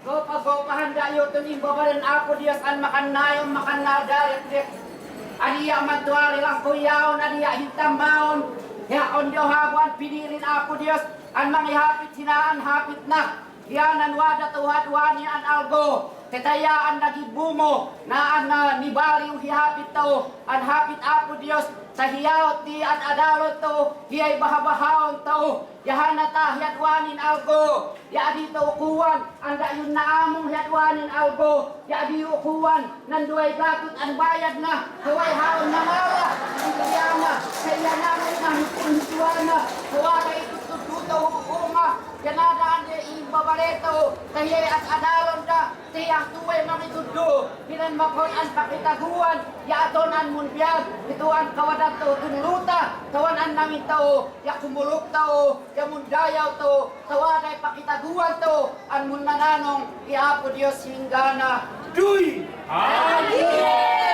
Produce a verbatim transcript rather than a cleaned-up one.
Gopa-gopa handa yutun imbabaran Apo Dios an makannayon, makannadarikdik. Adi ya mantuari langkuyaon, adi ya hintambaon. Ya ondo habuan pinirin Apo Dios an mangihapit hinaan hapit na. Hiyanan wada to hadwani an algo. Tetayaan na gibumo, na an na nibaliw hihapit to, an hapit Apo Dios, ta hiyaot di an adalon to, hiyay bahabahaon to. Ya hanata hiyadwanin algo, ya adi to ukuan, an dayun na among hiyadwanin algo, ya adi ukuan, nan duway gatut an bayad na, kaway haon na mala, ito ya na, sa iya namin na hipon hituan na, kawala ito tututo uunga, ya nadaan de imbabaleto, kaya at adalon da, tiyak tuway mangituddo, hinan mapon an pakitaguan, ya aton an munbiag, ito an kawadat to tunluta, tawan an namin tao, ya kumulok tao, ya mundayaw to, tawaday pakitaguan to, an munnananong, i Apo Dios hinggana. Duy! Amen!